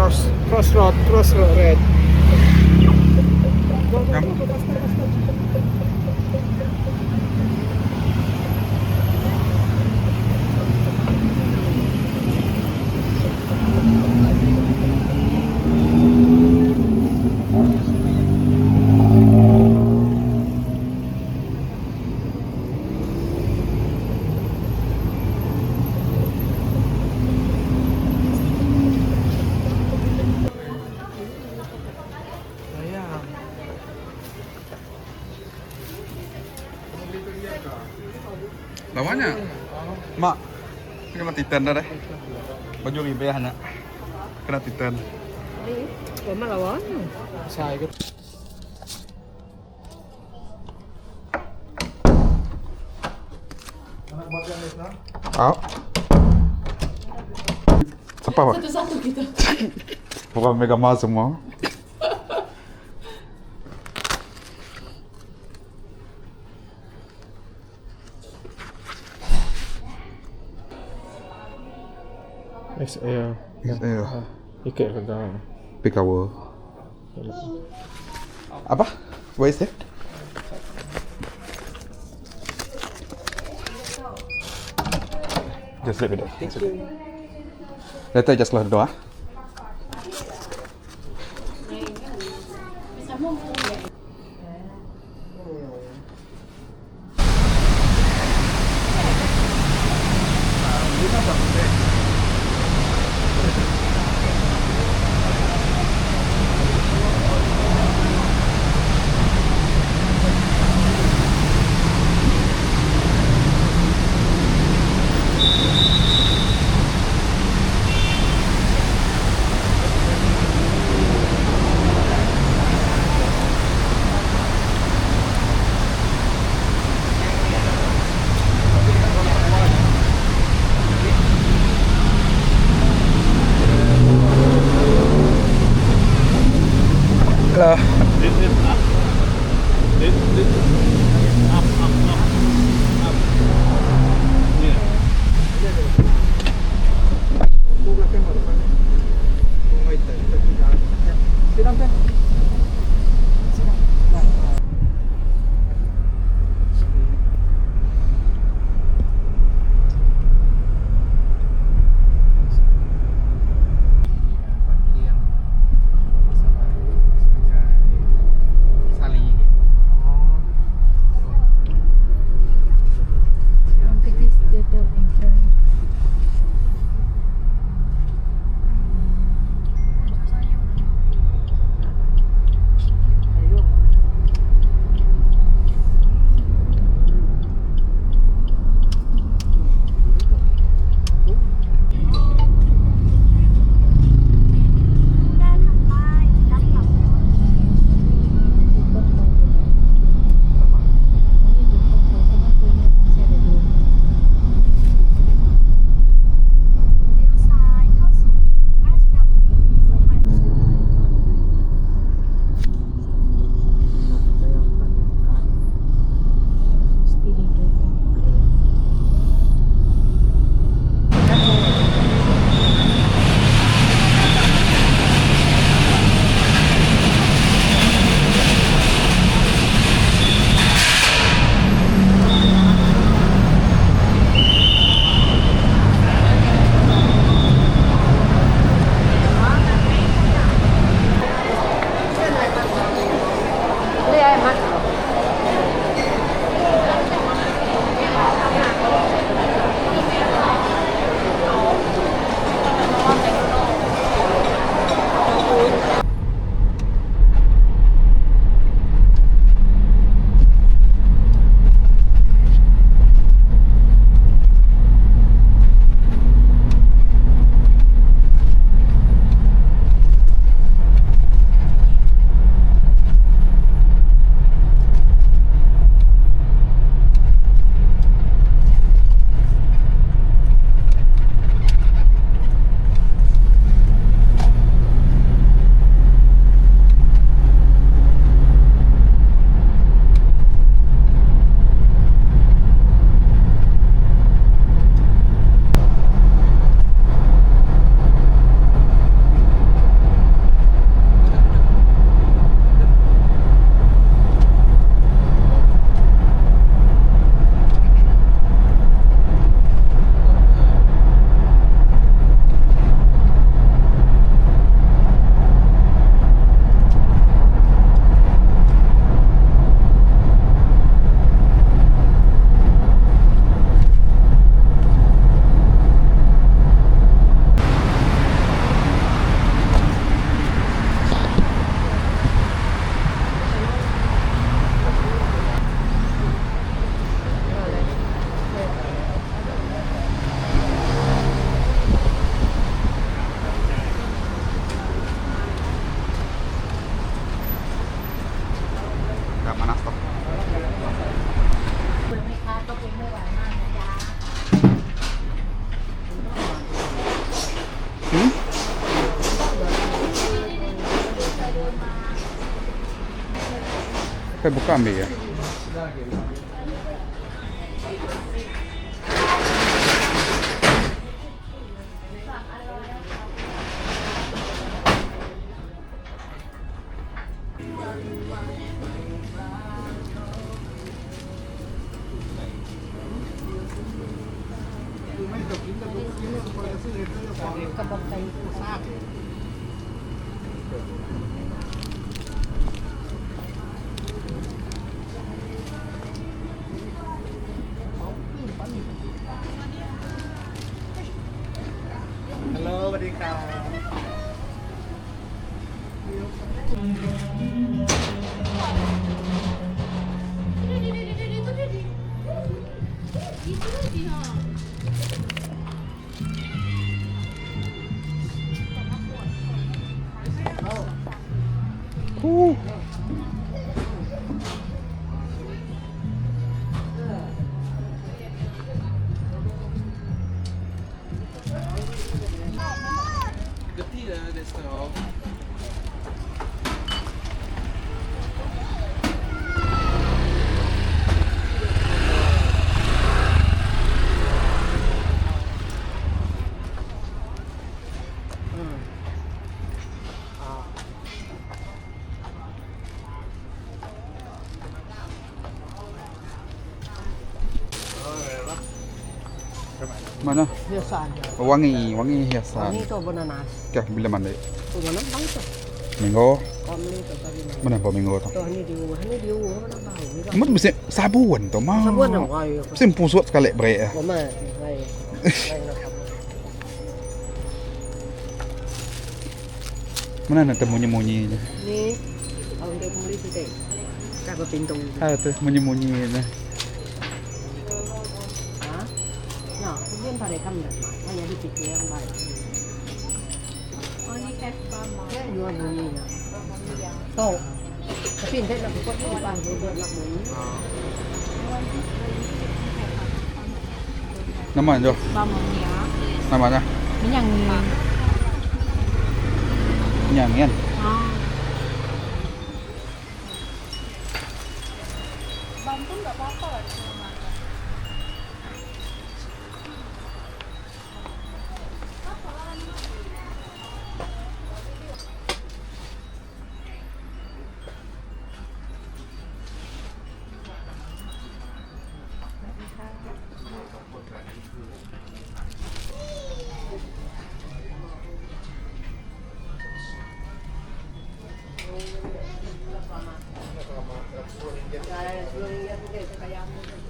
Cross cross road, cross road red. Go go go, go faster faster. Lawa nya. Mak. Kena titan dah deh. Baju ribeh nya. Kena titan. Sai ke. Au. Siapa pak? Satu-satu kita. Bukan mega mahal semua. XL. XL. Ikat ke dalam. Pick hour. Apa? What is that? Just leave it there. Thank you. Later just close the door. ah. Hello. Go belakang baru depan. Oh, itu itu kita. Sit down, Ben. Sit down. Nah. Parking pasar baru sebagai Sali. Oh. Look at this, the dog in front. Kai buka ambi ya. Mana? Hiasan. Wangi, wangi hiasan. Ini tu bananas. Kah bila mana? Tu mana bang tu? Minggu. Kau ni tu tadi. Mana apa minggu tu? Tu ni di rumah ni di rumah mana bau ni. Mana mesti sabun tu mah. Sabun nak air. Mesti pusut sekali break ah. Mama, air. Mana nak temunyi-munyi je. Ni, orang dia beli tu dek. Kat pintu. Ha tu munyi-munyi je. Ha? Ya, kemudian pada kami dah. Hanya di fikir yang baik. Only have mama. Dia jual bunyi nak. Tok. Tapi dia nak buat ni depan buat nak bunyi. Nama jo. Mama ni ah. Nama nya. Minyak ni. Minyak ni kan. Ah. Bantu enggak apa-apa lah cuma makan.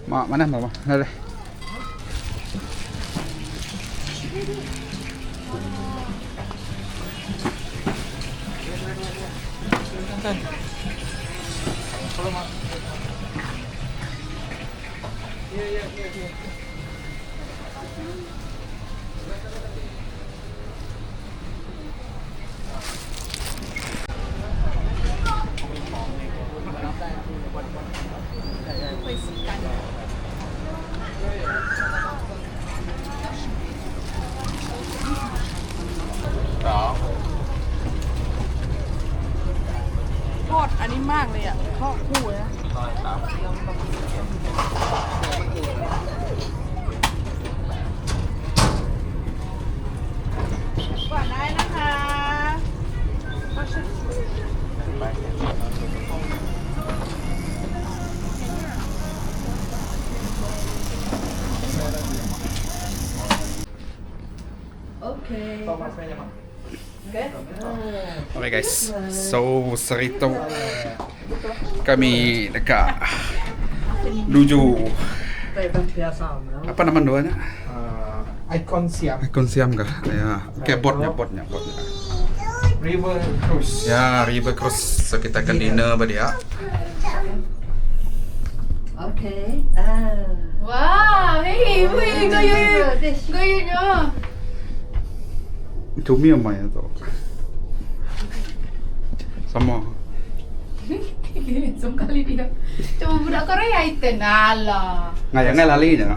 Mak mana mama? Ada. ทอดอันนี้มากเลยอ่ะทอดคู่เลยนะก่อนได้นะคะ Okay guys, so serito kami dekat menuju apa nama duanya? Icon Siam Icon Siam kah? Ya, okay, botnya, botnya, botnya. River Cruise. Ya, River Cruise. So kita akan dinner ba dia. Okay. Ah. Wah, hey, wih, gaya, gayanya. Cumi apa ya tu? Sama. Langsung kali dia. Cuma budak Korea itu, alah. Ngaya ngai lali je.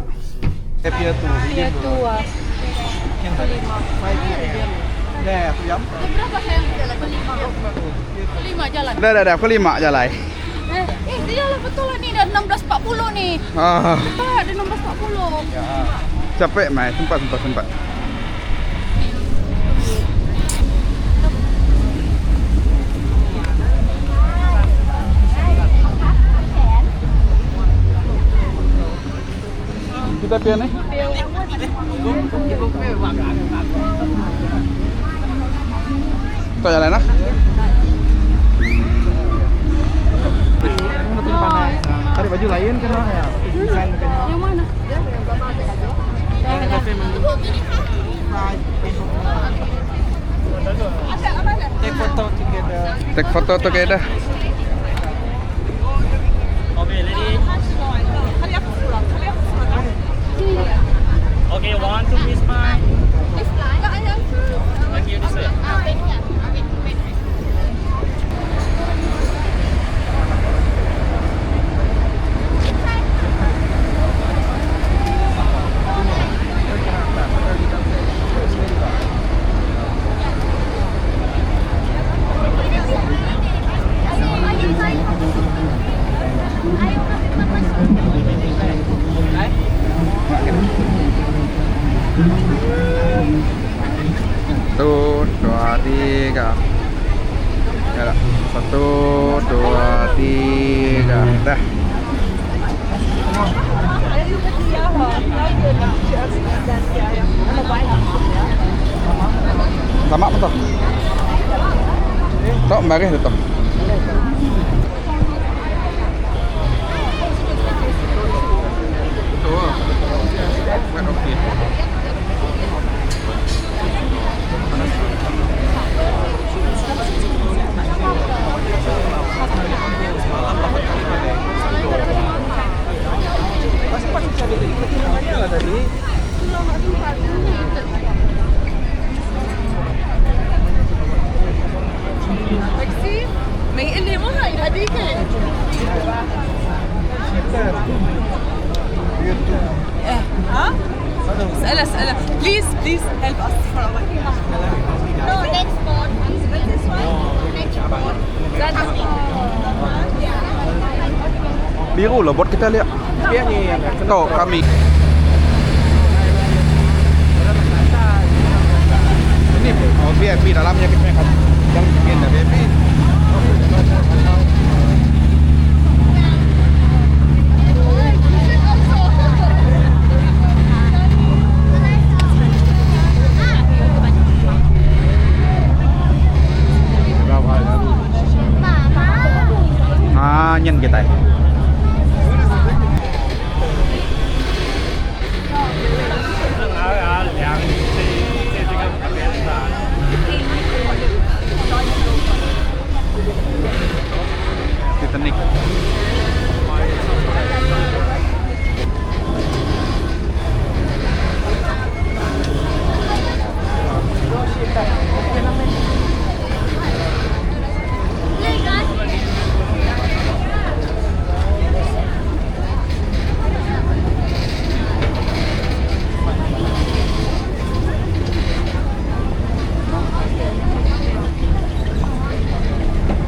Pier tu. Dia tua. Yang tadi. Dah, aku jam. Berapa sayang? Kelima. Kelima jalan. Dah dah dah, aku lima jalan. Eh, eh, dia lah betul lah ni dah 16.40 ni. Ah, Cepat, dah 16.40. capek mai, sempat sempat sempat. Kita pian ni. Tak jalan lah. Tarik baju lain kena ya. Design kena. Yang mana? Take photo together. Take photo together. Okay, ready? Okay, one, two, please smile. Thank you, this way. Satu, dua, tiga. Ya tak? Satu, dua, tiga. Dah. Sama apa tu? Tok baris tu. Tu. Okey. Pasti pasti cari tadi. Ketinggalannya lah tadi. Taksi? ما يقول لي مو هاي هذيك. ها؟ اسألها اسألها please please help us for our No, next board. This one? Next board. That Biru lah bot kita lihat. Biar ni yang Tok kami. Ini oh, VIP dalamnya kita yang yang bikin dah VIP. Ah, nyen kita. Titanic.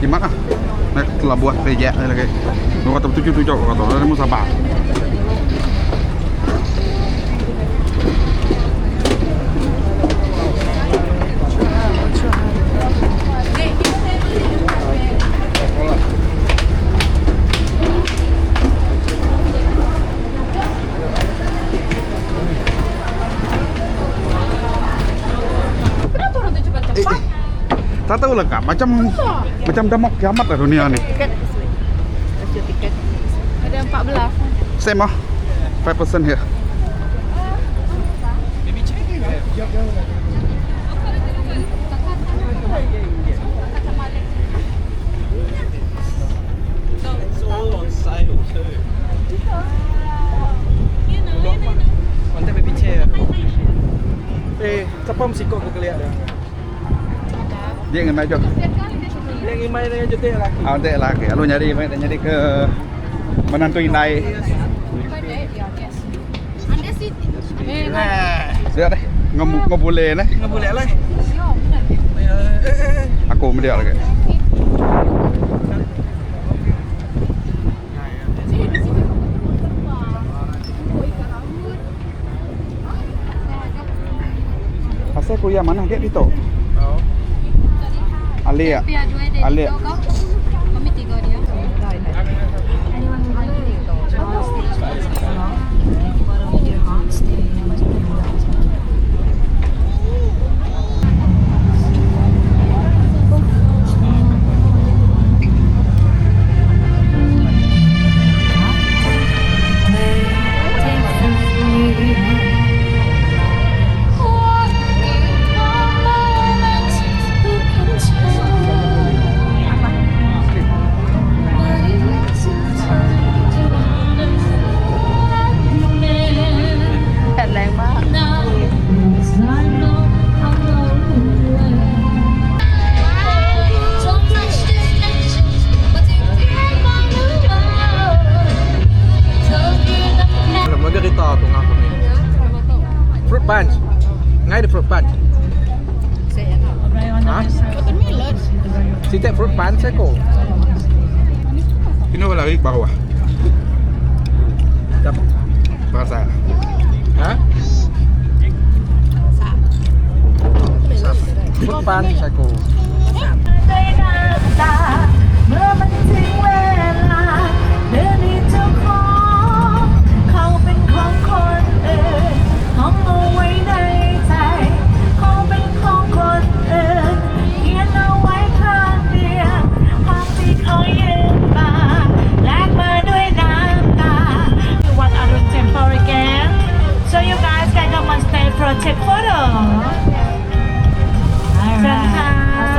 Gimana? Nak pelabuhan kerja lagi. Kau kata tujuh tujuh kau kata, ada musabah. Kenapa orang tu cepat-cepat? Eh, tak tahu lah kak, macam macam dah mau kiamat lah dunia ni. Ada 14. Same ah, 5% here. It's all on sale too. Mantap baby chair. Eh, siapa mesti kau kelihat dia? Dia dengan maju. Dia ingin main dengan jetik lelaki. Ah, nanti lah. Lalu nyari, nyari ke menantu indai. Anda siti. Eh, Lihat deh, ngobule nih. Nggak boleh lah. Aku melihat lagi. Aku iya manah agi ditu. Alik. Alik. Fruit punch. Ngai the fruit punch. Ha? Siti fruit punch aku. Kena lari ke bawah. Pasal. Ha? Fruit punch aku. ด้วยน้ำตาเมื่อมันถึงเวลาเดือนนี้เจ้าของเขาเป็นของคนอื่นของเอาไว้ในใจเขาเป็นของคนอื่นเขียนเอาไว้ข้างเตียงภาพที่เขายืมมาแลกมาด้วยน้ำตา Wat Arun Temple again so you guys can come on stage for a take photo เชิญค่ะ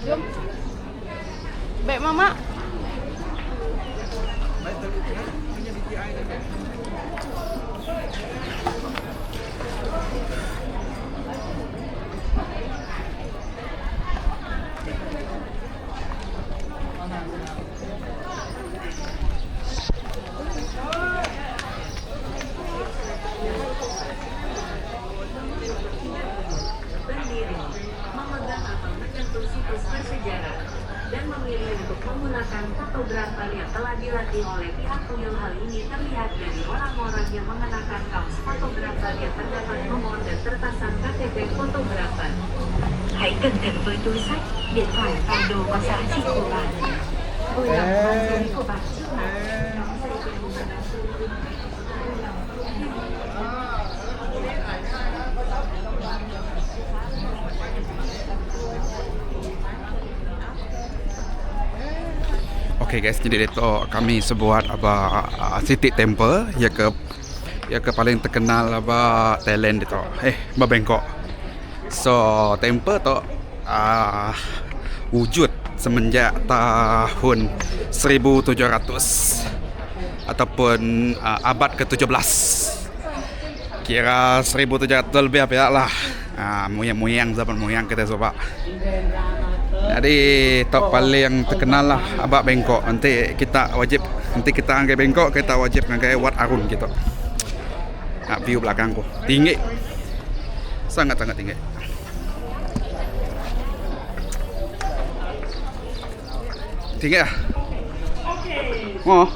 Jom. Baik mama. Berdiri, memegang atau menyentuh situs bersejarah, dan memilih untuk menggunakan fotografer yang telah dilatih oleh pihak kuil. Hal ini terlihat dari orang-orang yang mengenakan kaos fotografer yang terdapat nomor dan terpasang KTP fotografer. Hãy cẩn thận với túi xách, điện thoại và đồ có giá trị của bạn. Vui lòng mang túi của bạn trước mặt, đóng dây kéo và đóng túi. Vui lòng Okay guys, jadi ditu kami sebuat aba siti temple iya ke iya ke paling terkenal aba Thailand ditu eh ba Bangkok. So temple tu uhh wujud semenjak tahun 1700 ataupun uhh abad ke 17. Kira 1700 lebih pia lah uhh muyang-muyang zaman muyang kitai suba. Jadi tok paling terkenal lah aba Bangkok enti kita wajib enti kita ngagai Bangkok kita wajib ngagai Wat Arun kitu. Nya view belakang ku tinggi sangat sangat tinggi. Tinggi ah. Oh.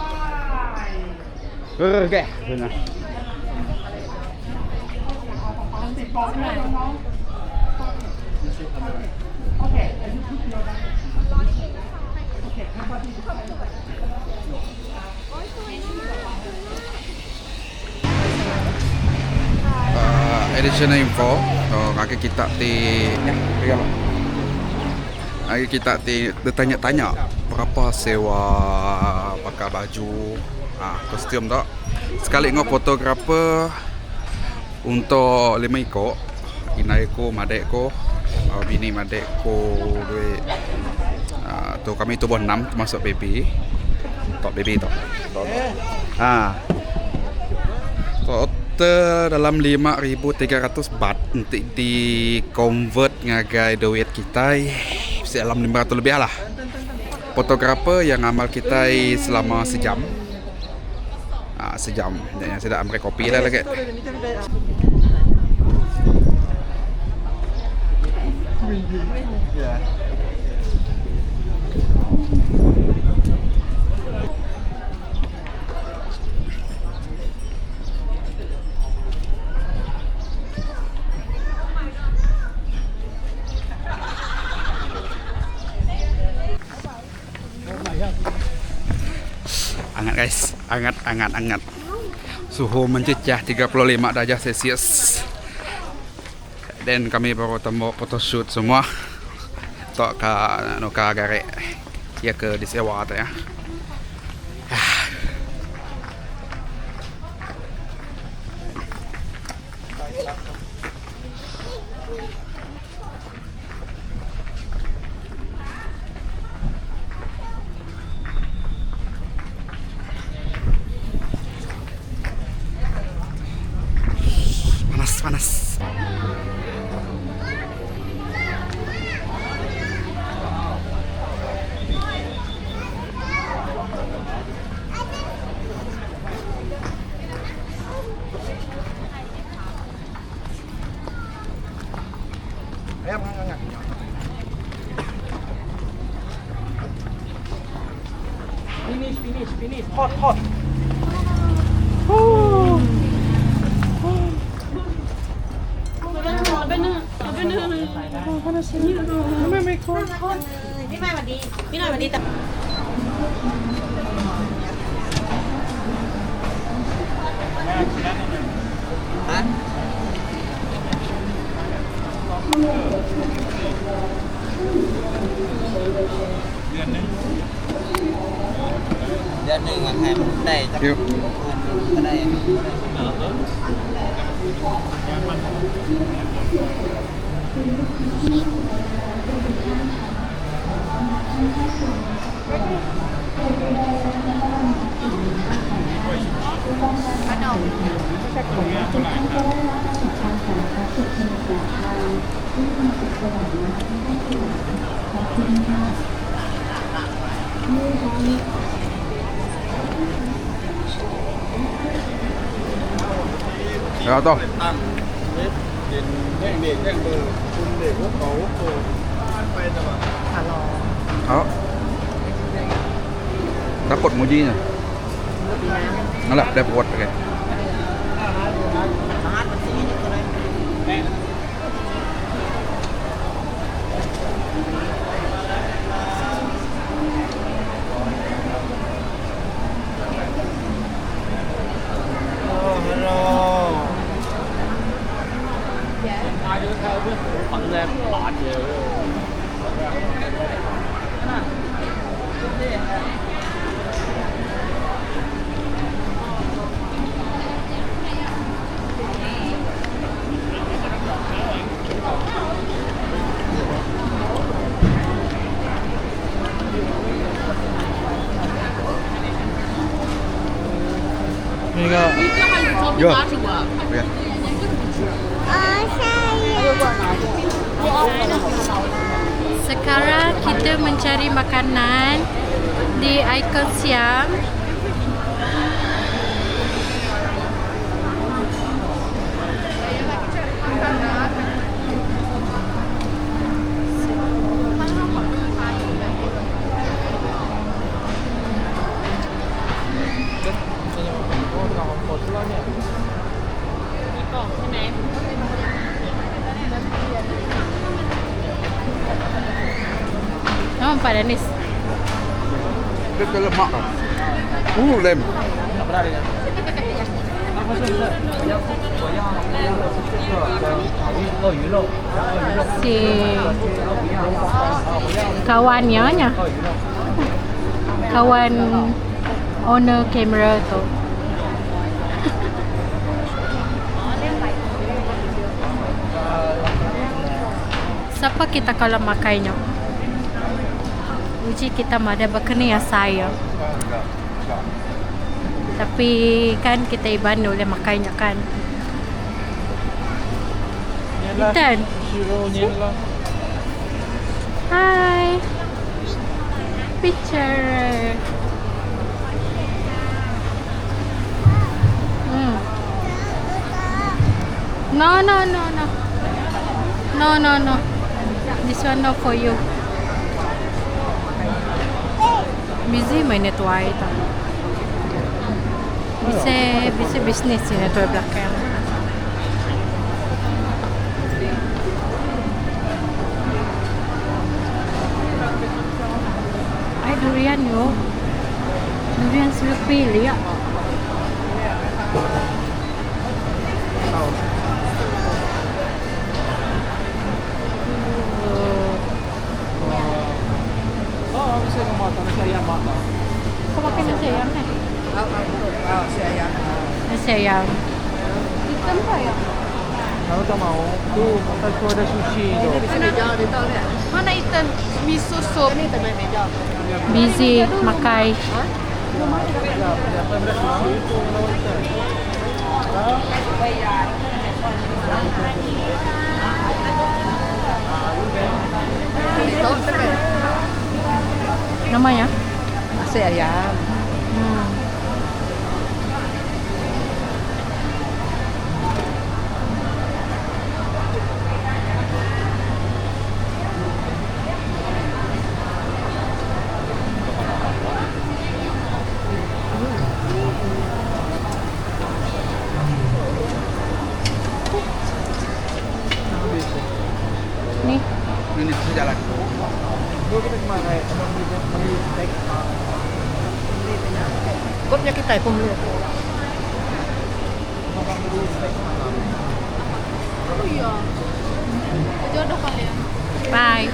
Okey, benar. Additional info ngagai kita ti ngagai kita ti betanya-tanya berapa sewa baka baju uhh kostum tu sekali enggau photographer untuk lima iko indai ku madik ku bini madik ku duit uhh tu kami tubuh enam termasuk baby tok baby tok uhh total dalam 5300 baht enti di convert ngagai duit kitai bisi dalam 500 lebih lah. Photographer yang ngamal kitai selama sejam uhh sejam nya sida meri kopi lah lagi. Angat guys, angat angat angat. Suhu mencecah 35 darjah Celsius. Then kami baru tembu photoshoot semua. Tok ka nukar gari iya ke disewa tu ya. Panas panas. Finish, finish, finish. Hot, hot. พี่ไม่สวัสดี พี่หน่อยสวัสดีจ้ะ เดือนหนึ่งอะครับได้จักก็ได้ Ya tu. Oh. Takut mujinya. Alah, dah buat okay. Yo. Okay. Sekarang kita mencari makanan di Icon Siam. Nampak Dennis? Dia ke lemak ah. Lem. Si kawannya nya. Kawan owner kamera tu. Siapa kita kalau makainya? Uji kita mada berkena ya saya. Tapi kan kita iban boleh makainya kan. Ethan. Hi. Picture. No, no, no, no. No, no, no. This one not for you. Busy main tuai ta. Bisa bisa bisnis ni tuai belakang. Ai durian yo. Durian Slurpee lihat. Oh, bisa makan nasi ayam makan. Kau makan nasi ayam kan? Nasi ayam. Nasi ayam. Hitam ke ayam? Kalau tak mau, tu makan tu ada sushi tu. Mana ikan miso soup? Busy makai. Namanya? Nasi ayam. Ni. Ini jalan. Tu kita kemana? Teman beli beli steak. Kopnya kita pun beli. Makan beli steak malam. Jodoh kalian. Bye.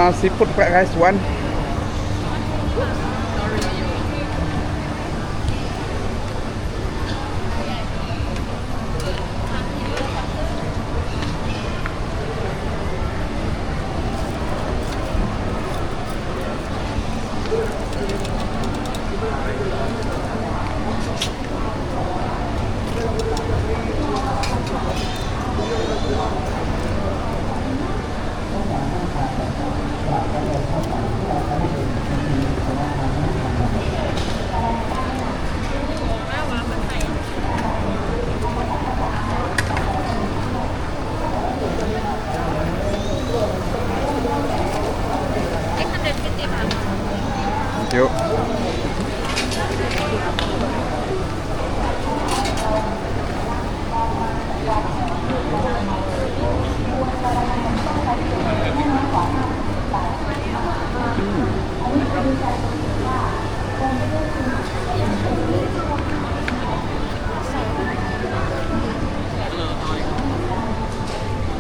Seafood fried rice one. Thank you.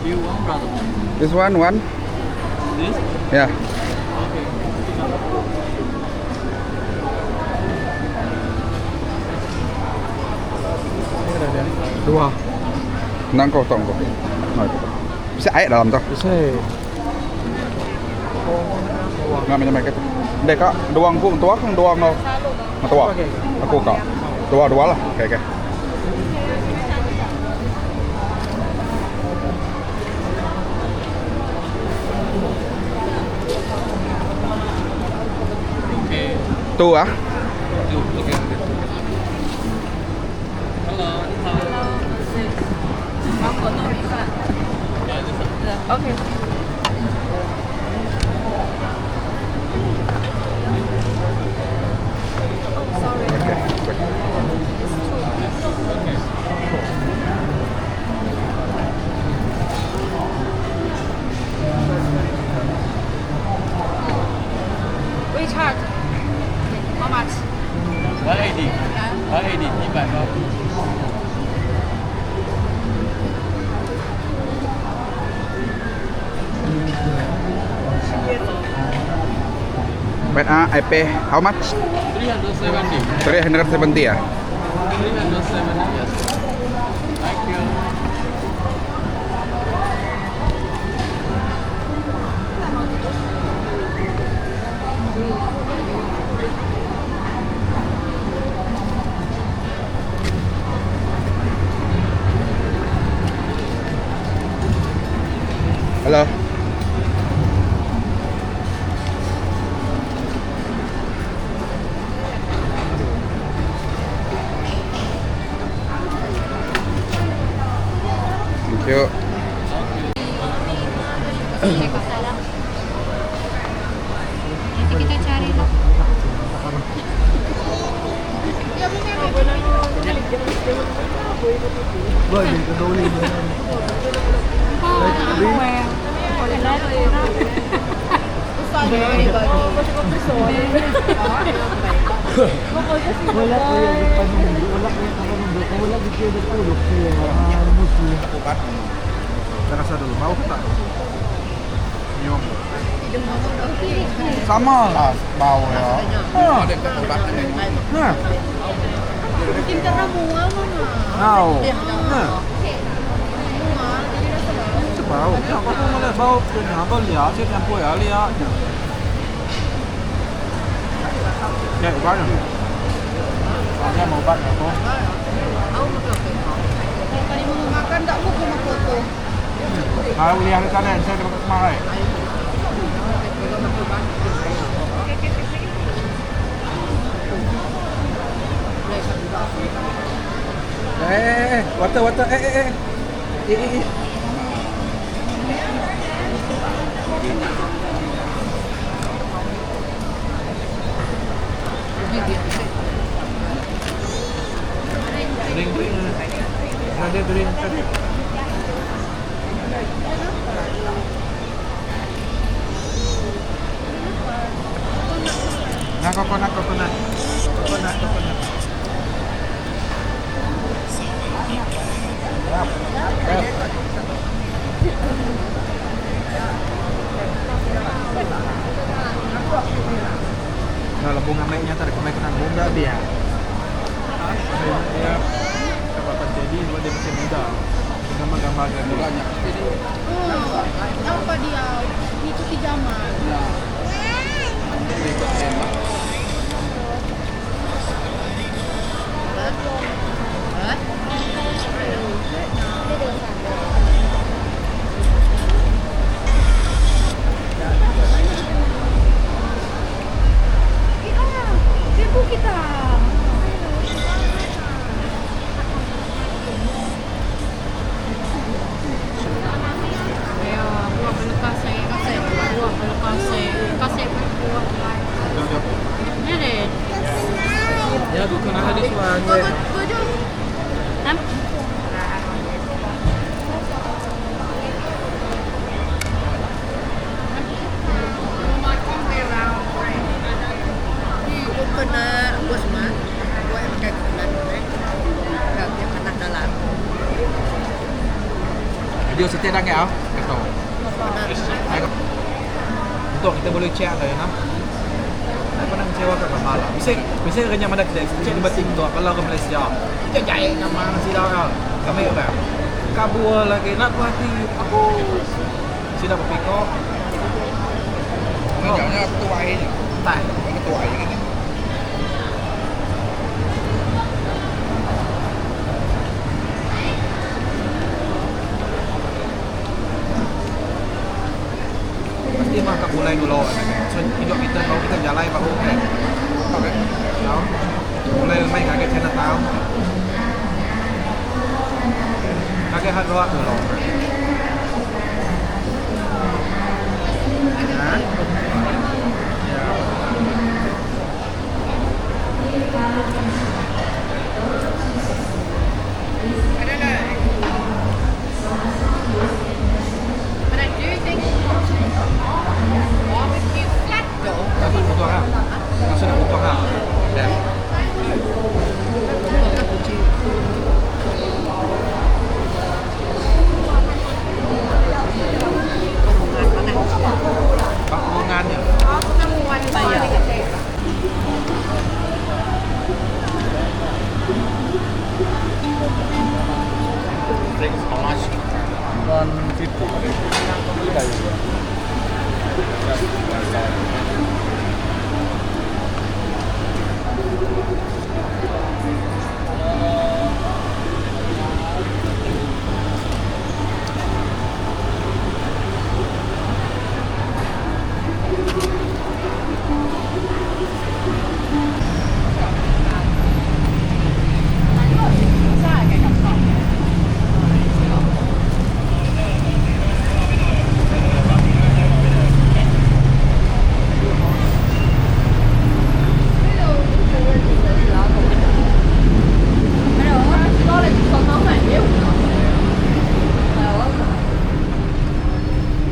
You want brother? This one, one. This? Yeah. Okay. Dua. Nang kau tong kau. Bisa air dalam tu. Bisa. Nak macam mana tu? Dek kak, dua aku, tua kan dua kau. Tua. Aku kak. Dua dua lah. Okey okey. Okay. Tu ah. Two. Okay. Okay. Hello. Hello. 芒果糯米饭。Okay. Oh, sorry. Okey. It's two. Okay. We charge how much? 180. 180. 180。 Wait ah, I pay how much? 370. 370 ah. 370. Yes. Thank you. Hello. Thank you. Nanti kita cari lah. Wala ko yung panundo, wala ko yung panundo, wala ko yung nagtulog siya, musi. Ubat. Kita rasa dulu. Bau ke tak? Nyium. Sama lah bau ya. Ada ubat ni. Nah. Mungkin karena mual mama. Bau. Nah. 这bau. Ya, kau pun boleh bau. Dia apa lihat, saya campur ya lihat. Ya, ubat ni. Soalnya mau ubat aku. Makan tak mau kena foto. Kalau lihat di sana, saya kena marah. Eh, eh, eh, water, water, eh, eh, eh. Eh, eh, eh. Drink, drink. Ada drink tadi. Nah, coconut, coconut. Coconut, coconut. Yap. Yap. Nah, lebuh ngamai nya tadi kemai kena muda dia. Dia apa jadi sebab dia masih muda. Gambar-gambar dia Banyak steady. Apa dia ngikuti zaman. Ya. Dia ikut trend lah. Ibu kita. Ayo, buah belakang kasih, buah belakang kasih buah. Ini. Ya, bukan ada di Go go go jom. Nam. Kena buat semua. Buat yang pakai coconut eh. Yang anak dalam. Dia setia dah ngau, kata. Untuk kita boleh check lah ya nah. Aku nak kecewa kat gambar lah. Bisa bisa kena mana kita check di batik tu kalau ke Malaysia. Kita jai gambar nasi dah. Kami apa? Kabur lagi nak puas hati. Aku sudah berpikir. Sekejapnya aku tuai je. Tak. Aku tuai kan. Pasti mah kat mulai dulu. So hidup kita kalau kita jalan baru kan. Okay. Tahu. Mulai main kaget channel tahu. Kaget hard rock dulu. Ha? Ya. But I do think barbecue flat dog. Dapat potong ah. Langsung nak potong ah. Ya. Pak omongannya. How much? 150.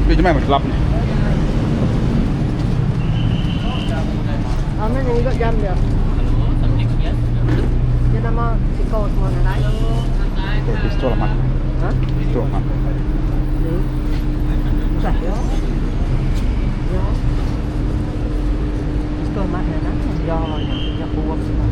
Dia cuma gelap ni. Ah, mana ni jam dia? Dia nama Siko semua nak. Pistol amat. Ha? Pistol amat. Susah ya. Ya. Pistol mat ya nak. Ya ya, ya buat semua.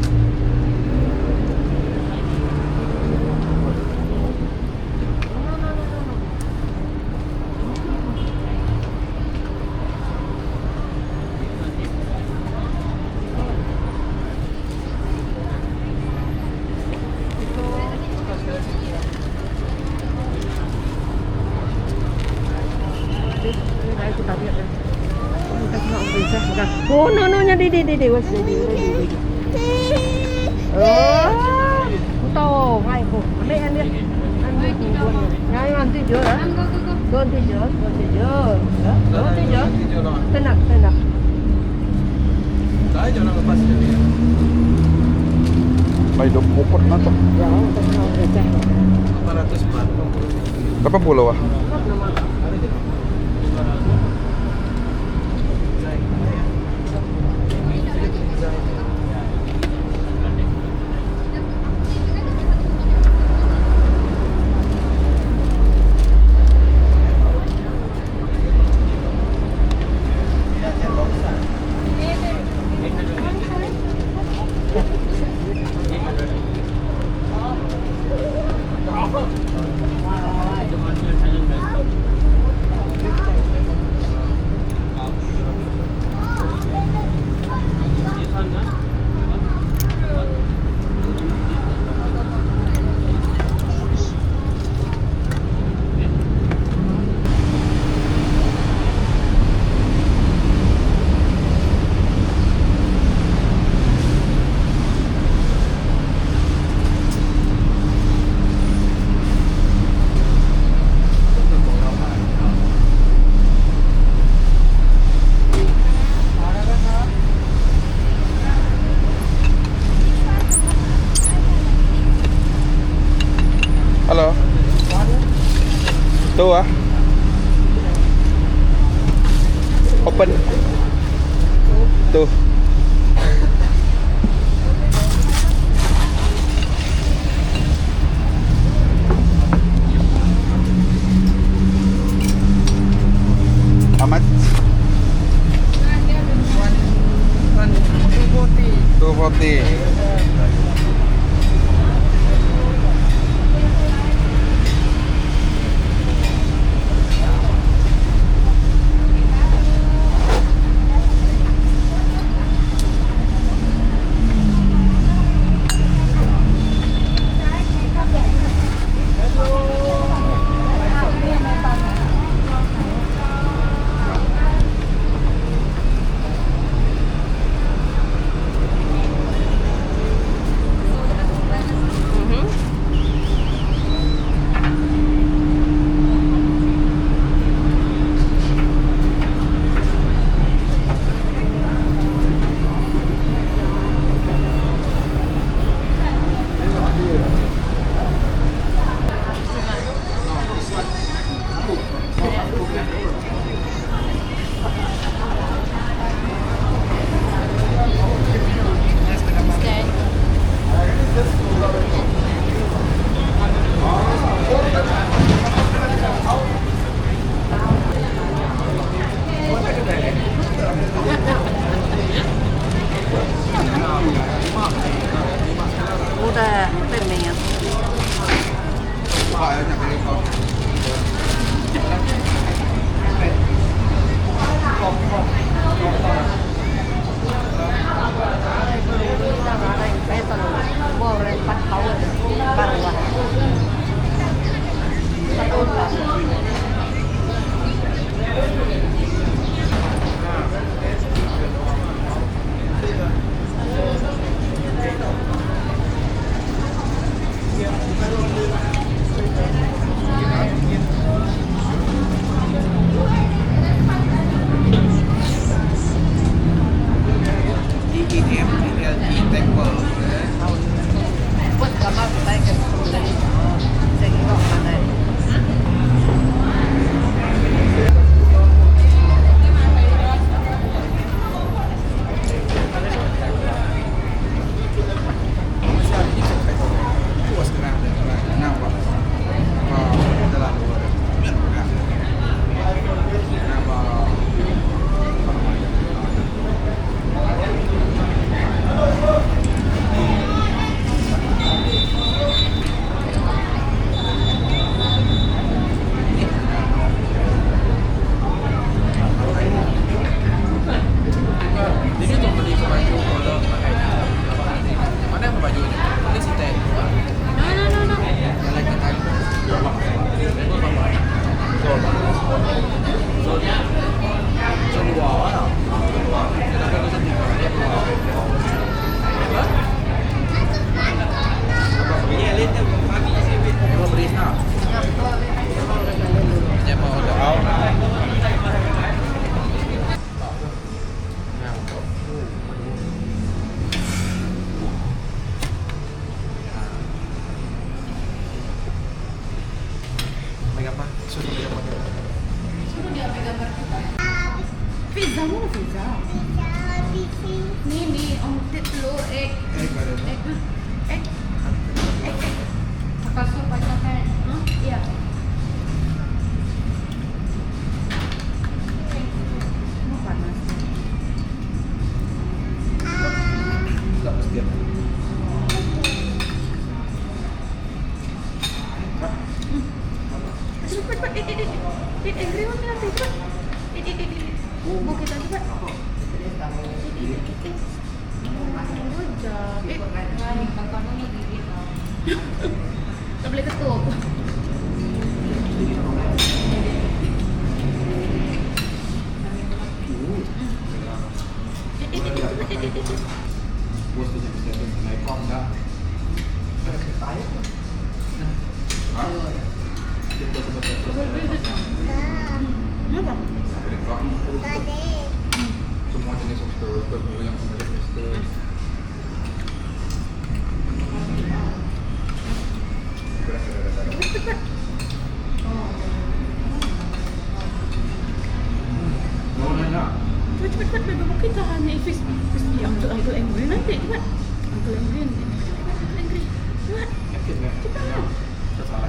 Oh, no, no, đi đi đi đi đi đi đi đi. Oh, tahu, mai cô, ambil ăn đi. Ăn đi, ngay ăn tidur ah. Go go go. Go tidur, go tidur. Go tidur. Tenang, tenang. Saya jangan lepas dia. Baik dok pokok nak tu. Ya, tenang, tenang. 840. 80 ah. Tu ah. Open. Tu. How much? 240. Udah pemeng. T-E-M-P-L-E Temple. Buat gambar baik ke Saya kira mana. Jadi tu beli ke baju kalau pakai. Mana yang baju ni? Ini si Teh. No, no, no, no. Yang lagi tadi. Zon zon luar lah. Zon luar. Sedangkan zon tiga dia keluar. Memang beri nak. Dia mau order out. Ambil gambar. Suruh ambil gambar. Suruh dia ambil gambar kita. Pizza mana pizza? Ni ni om telur egg. Egg. Egg. Egg. Egg. Pakai sup pakai Huh? Iya. Mau panas. Tak mesti. Cepat cepat. Eat eat eat. Eat angry one nanti cepat. Eat eat eat eat. Mau kita cepat. Eat eat eat eat. Good job. Eh, tak boleh ketuk. Eh, eh, eh, cepat, eh, eh, eh. Bos tu jadi naik kong dah. Apa? Semua jenis lobster, lobster yang macam lobster. Cepat, cepat. Uncle Uncle angry nanti cepat. Uncle angry nanti. Cepat Uncle angry. Cepat. Cepat.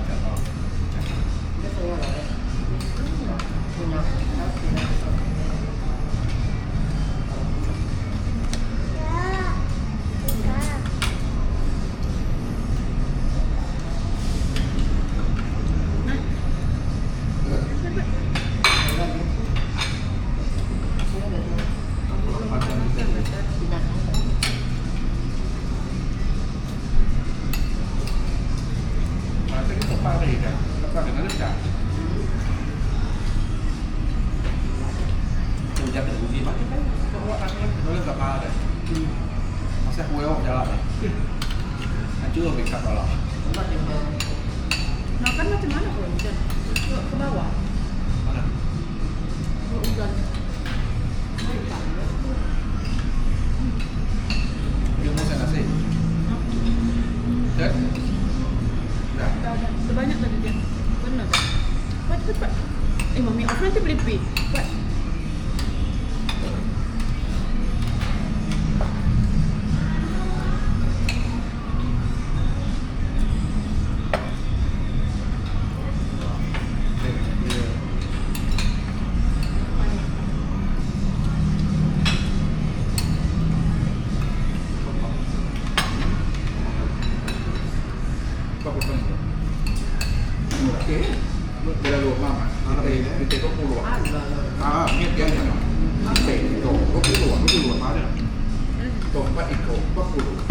Makan macam mana kalau hujan? Ke bawah. Mana? Kalau hujan. Dia mau saya nasi. Cek. Dah. Dah, dah. Sebanyak tadi dia. Benar tak? Cepat, cepat, cepat. Eh, mami off nanti beli pi. Cepat. Okey. Terlalu lama. Kita kita puluh. Ah, ni dia ni. Kita itu, 20, 20 mana? Empat ekor, 40.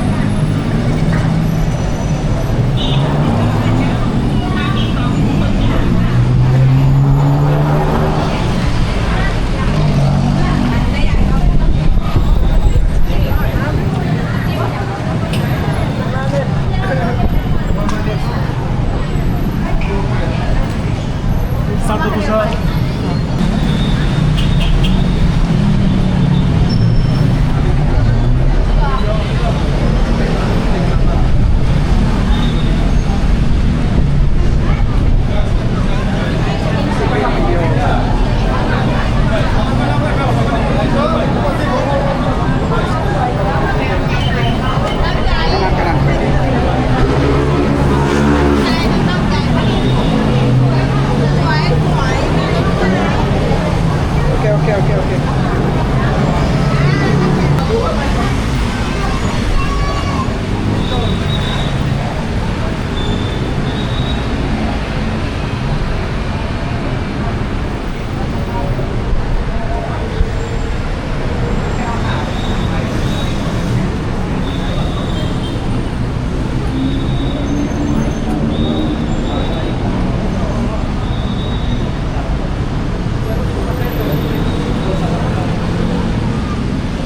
Satu pusat. Okey, okey, okey, okey.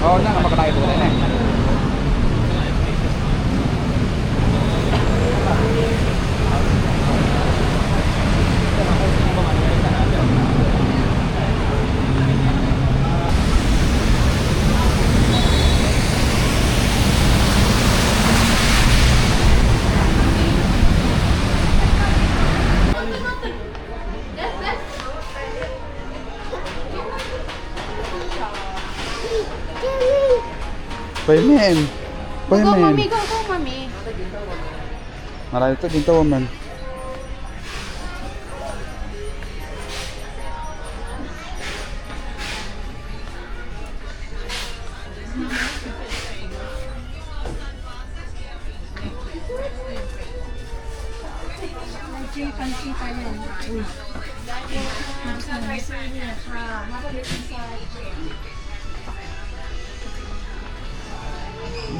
Oh, nak nama kedai tu ni. Payment. Go, Payment. mami. Go, go, mami. Malah itu cinta woman.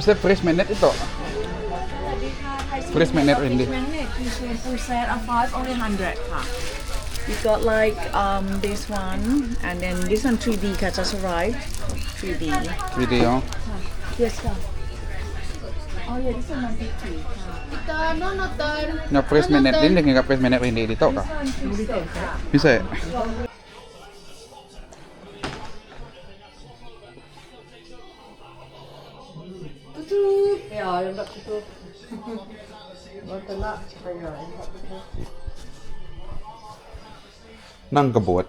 Bisa fresh magnet itu. Fresh magnet ini. Magnet full set of 5 only 100 ค่ะ We got like this one and then this one 3D ค่ะ just arrived 3D 3D oh. yes ค่ะ Oh yeah this one 150ค่ะ Turn, no, no, turn. Nak fresh magnet ini dengan fresh magnet ini di tok kah? Bisa. ya? Ya, yang tak tutup. Orang telak, ya, yang tak tutup. Nang kebut.